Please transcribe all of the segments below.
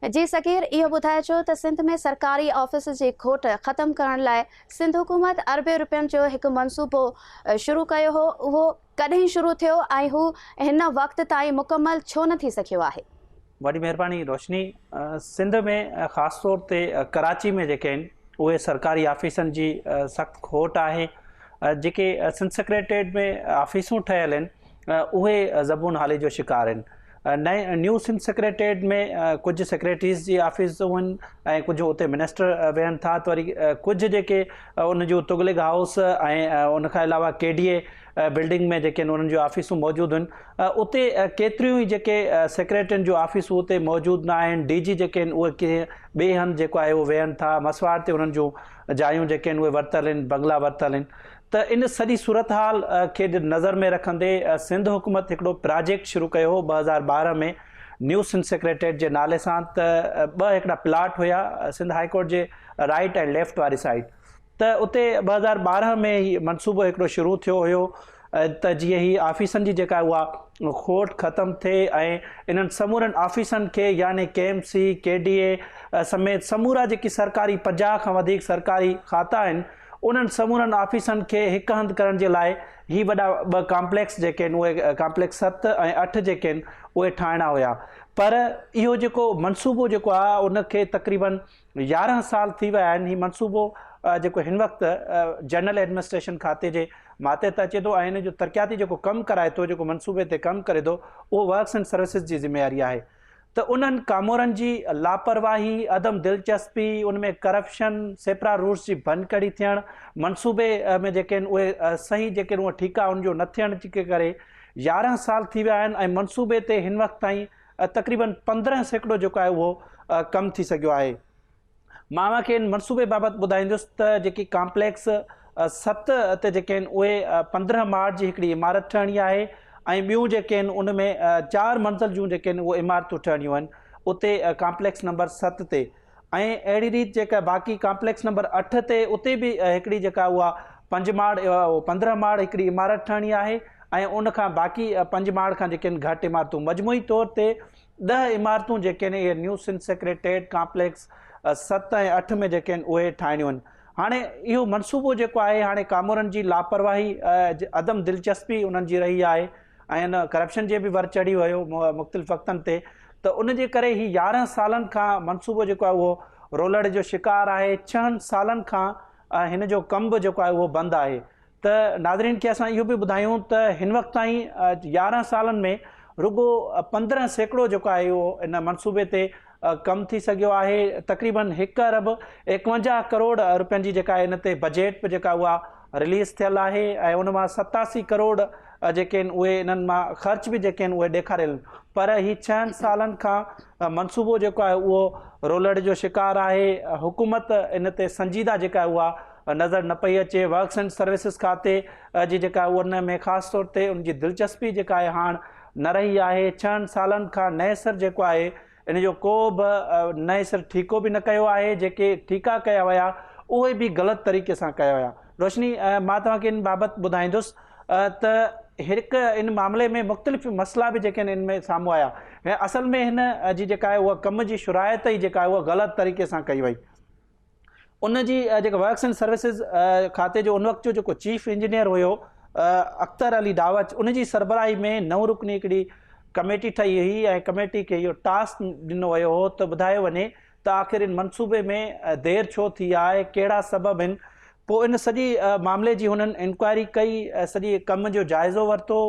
جي صغير اهو ٻڌائي ڇو ته سنڌ ۾ سرڪاري آفيس جي کوٽ ختم ڪرڻ لاء سنڌ حڪومت اربين روپين جو هڪ منصوبو شروع ڪيو هو، اهو ڪڏهن شروع ٿيو ۽ هو هن وقت تائين مڪمل ڇو نه ٿي سگهيو آهي؟ وڏي مهرباني روشني. سنڌ ۾ خاص طور تي ڪراچي ۾ جيڪي آهن اهي سرڪاري آفيسن جي سخت کوٽ آهي جيڪي سنڌ سيڪريٽريٽ ۾ آفيسون ٺهيل آهن اهي زبون حالي جو شڪار آهن. نئين نيو سنڌ سيڪريٽريٽ ۾ ڪجهه سيڪريٽريز جي آفيسون آهن ۽ ڪجهه اتي منسٽر ويهن ٿا ته وري ڪجهه جيڪي ان جون تغلق هائوس ۽ ان کان علاوه ڪي ڊي اي بلڊنگ ۾ جيڪي آهن انهن جون آفيسون موجود آهن اتي ڪيتريون ئي جيڪي سيڪريٽرين جون آفيسون اتي موجود نه آهن ڊي جي جيڪي آهن اهي ڪنهن ٻئي هنڌ جيڪو آهي اهو ويهن ٿا مسواڙ تي انهن جون جايون جيڪي آهن اهي ورتل آهن بنگلا ورتل آهن ته ان سڄي صورتحال کي نظر ۾ رکندي سنڌ حڪومت هڪڙو پراجيڪٽ شروع ڪيو هو 2012 ۾ نيو سنڌ سيڪريٽريٽ جي نالي سان ته ٻه هڪڙا پلاٽ هيا سنڌ هائي ڪورٽ جي رائيٽ ۽ ليفٽ واري سائيڊ ته اتي 2012 ۾ هي منصوبو هڪڙو شروع ٿيو هيو ته جيئن هي آفيسن جي جيڪا اها کوٽ ختم ٿئي ۽ انهن سمورن آفيسن کي يعني K M C, K D A سميت سمورا جيڪي سرڪاري 50 کان وڌيڪ سرڪاري کاتا آهن انهن سمورن آفيسن کي هڪ هنڌ ڪرڻ جي لاء هي وڏا ٻه ڪامپليڪس جيڪي آهن اهي ڪامپليڪس 7 ۽ 8 جيڪي آهن اهي ٺاهڻا هيا پر اهو جيڪو منصوبو جيڪو آهي ان کي تقريبن 11 سال ٿي ويا آهن هي منصوبو جيڪو هن وقت جنرل ايڊمنسٽريشن کاتي جي ماتحت اچي ٿو ۽ ان جو ترقياتي جيڪو ڪم ڪرائي ٿو جيڪو منصوبي تي ڪم ڪري ٿو اهو ورڪس اينڊ سروسز جي ذميواري آهي ته انهن ڪامورن جي لاپرواهي، عدم دلچسپي، ان ۾ ڪرپشن، سيپرا رولز جي ڀڃڪڙي ٿيڻ، منصوبي ۾ جيڪي آهن اهي صحيح جيڪي آهن اهي ٺيڪا ان جو نه ٿيڻ جي ڪري 11 سال ٿي ويا آهن ۽ منصوبي تي هن وقت تائين تقريبن 15% جيڪو آهي اهو ڪم ٿي سگهيو آهي. مان اوهان کي ان منصوبي بابت ٻڌائيندس ته جيڪي ڪامپليڪس 7 تي جيڪي آهن اهي 15 ماڙ جي هڪڙي عمارت ٺهڻي آهي ۽ ٻيون جيڪي آهن ان ۾ 4 منزل جون جيڪي آهن اهي عمارتون ٺهڻيون آهن اتي ڪامپليڪس نمبر 7 تي ۽ اهڙي ريت جيڪا باقي ڪامپليڪس نمبر 8 تي اتي به هڪڙي جيڪا اها 5 ماڙ 15 ماڙ هڪڙي عمارت ٺهڻي آهي ۽ ان کان باقي 5 ماڙ کان جيڪي آهن گهٽ عمارتون مجموعي طور تي 10 عمارتون جيڪي آهن اهي نيو سنڌ سيڪريٽريٽ ڪامپليڪس 7 ۽ 8 ۾ جيڪي آهن اهي ٺاهڻيون آهن. هاڻي اهو منصوبو جيڪو آهي هاڻي ڪامورن جي لاپرواهي عدم دلچسپي انهن جي رهي آهي ۽ ان ڪرپشن جي به ور چڙهي ويو مختلف وقتن تي ته ان جي ڪري هي 11 سالن کان منصوبو جيڪو آهي اهو رولڙ جو شڪار آهي ڇهن سالن کان هن جو ڪم به جيڪو آهي اهو بند آهي ته ناظرين کي اسان اهو به ٻڌايون ته هن وقت تائين 11 سالن ۾ رڳو 15% جيڪو آهي اهو ان منصوبي تي ڪم ٿي سگهيو آهي تقريبن 1 ارب 51 ڪروڙ روپين جي جيڪا ان تي بجيٽ به جيڪا اها رليز ٿيل آهي ۽ ان مان 87 ڪروڙ جيڪي آهن اهي انهن مان خرچ به جيڪي آهن اهي ڏيکاريل پر هي ڇهن سالن کان منصوبو جيڪو آهي اهو رولڙ جو شڪار آهي حڪومت ان تي سنجيده جيڪا اها نظر نه پئي اچي، ورڪس اينڊ سروسز کاتي جي جيڪا ان ۾ خاص طور تي ان جي دلچسپي جيڪا آهي هاڻ نه رهي آهي، ڇهن سالن کان نئين سر جيڪو آهي ان جو ڪو به نئين سر ٺيڪو به نه ڪيو آهي، جيڪي ٺيڪا ڪيا ويا اهي به غلط طريقي سان ڪيا ويا. روشني مان توهان کي ان بابت ٻڌائيندس ته هڪ ان معاملي ۾ مختلف مسئلا به جيڪي آهن ان ۾ سامهون آيا اصل ۾ هن جي جيڪا آهي اها ڪم جي شرائط ئي جيڪا آهي اها غلط طريقي سان ڪئي وئي. ان جي جيڪا ورڪس اينڊ سروسز کاتي جو ان وقت جو جيڪو چيف انجنيئر هيو اختر علي ڊاوچ ان جي سربراهي ۾ نو رڪني هڪڙي ڪميٽي ٺهي هئي ۽ ڪميٽي کي اهو ٽاسڪ ڏنو ويو هو ته ٻڌايو وڃي ته آخر ان منصوبي ۾ دير ڇو ٿي آهي ڪهڙا سبب آهن پوء ان سڄي معاملي جي هنن انڪوائري ڪئي سڄي ڪم جو جائزو ورتو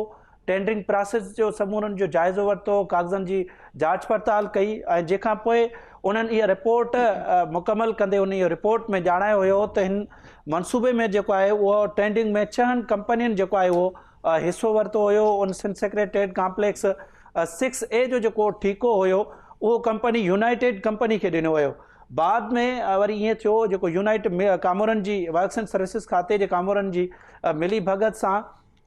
ٽينڊرنگ پراسيس جو سمورن جو جائزو ورتو، ڪاغذن جي جاچ پڙتال ڪئي ۽ جنهن کان پوء انهن اها رپورٽ مڪمل ڪندي ان اهو رپورٽ ۾ ڄاڻايو هيو ته هن منصوبي ۾ جيڪو آهي اهو ٽينڊنگ ۾ ڇهن ڪمپنين جيڪو آهي اهو حصو ورتو هيو ان سنڌ سيڪريٽريٽ ڪامپليڪس سڪس اي جو جيڪو ٺيڪو هيو اهو ڪمپني يونائيٽيڊ ڪمپني کي ڏنو ويو بعد ۾ وري ائين ٿيو جيڪو يونائيٽ ڪامورن جي ورڪس اينڊ سروسز کاتي جي ڪامورن جي ملي ڀڳت سان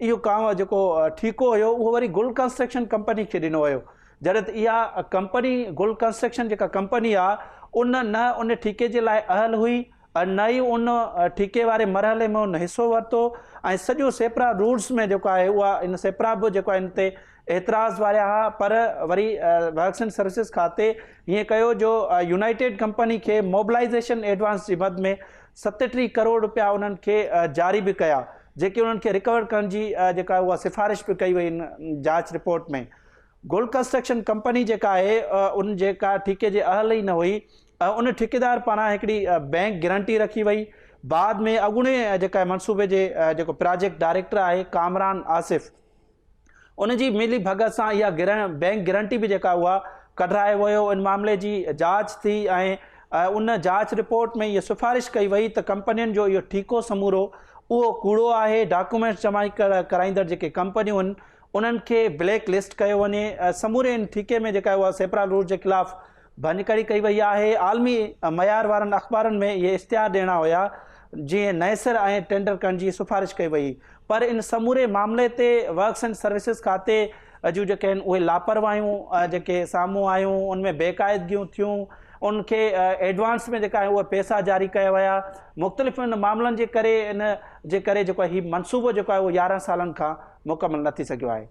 اهو ڪم جيڪو ٺيڪو هيو اهو وري گل ڪنسٽرڪشن ڪمپني کي ڏنو ويو جڏهن ته اها ڪمپني گل ڪنسٽرڪشن جيڪا ڪمپني آ ان نه ان ٺيڪي جي لاء اهل هئي ۽ نه ئي ان ٺيڪي واري مرحلي ۾ ان حصو ورتو ۽ سڄو سيپرا رولز ۾ جيڪو آهي اها ان سيپرا به جيڪو آهي ان تي اعتراض واريا ها پر وري ورڪس اينڊ سروسز کاتي ائين ڪيو جو يونائيٽيڊ ڪمپني کي موبلائيزيشن ايڊوانس جي مد ۾ 37 ڪروڙ رپيا انهن کي جاري به ڪيا جيڪي انهن کي رڪور ڪرڻ جي جيڪا اها سفارش به ڪئي وئي ان جاچ رپورٽ ۾. گل ڪنسٽرڪشن ڪمپني جيڪا آهي ان جيڪا ٺيڪي جي اهل ئي نه هئي ان ٺيڪيدار پاران هڪڙي بئنڪ گرنٽي رکي وئي بعد ۾ اڳوڻي جيڪا منصوبي جي جيڪو پراجيڪٽ ڊائريڪٽر آهي ڪامران آصف ان جي ملي ڀڳت سان اها بئنڪ گرنٽي به جيڪا اها ڪڍرايو ويو ان معاملي جي جاچ ٿي ۽ ان جاچ رپورٽ ۾ اها سفارش ڪئي وئي ته ڪمپنين جو اهو ٺيڪو سمورو اهو ڪوڙو آهي ڊاڪومينٽس جمع ڪرائيندڙ جيڪي ڪمپنيون آهن انهن کي بليڪ لسٽ ڪيو وڃي سموري ان ٺيڪي ۾ جيڪا اها سيپرا رولز جي خلاف ڀڃڪڙي ڪئي وئي آهي عالمي معيار وارن اخبارن ۾ اهي اشتهار ڏيڻا هيا جيئن نئين سر ۽ ٽينڊر ڪرڻ جي سفارش ڪئي وئي پر ان سموري معاملي تي ورڪس اينڊ سروسز کاتي جون جيڪي آهن اهي لاپرواهيون جيڪي سامهون آيون ان ۾ بيقاعدگيون ٿيون ان کي ايڊوانس ۾ جيڪا آهي اهي پئسا جاري ڪيا ويا مختلف ان معاملن جي ڪري ان جي ڪري جيڪو هي منصوبو جيڪو آهي اهو 11 سالن کان مڪمل نه ٿي سگهيو آهي.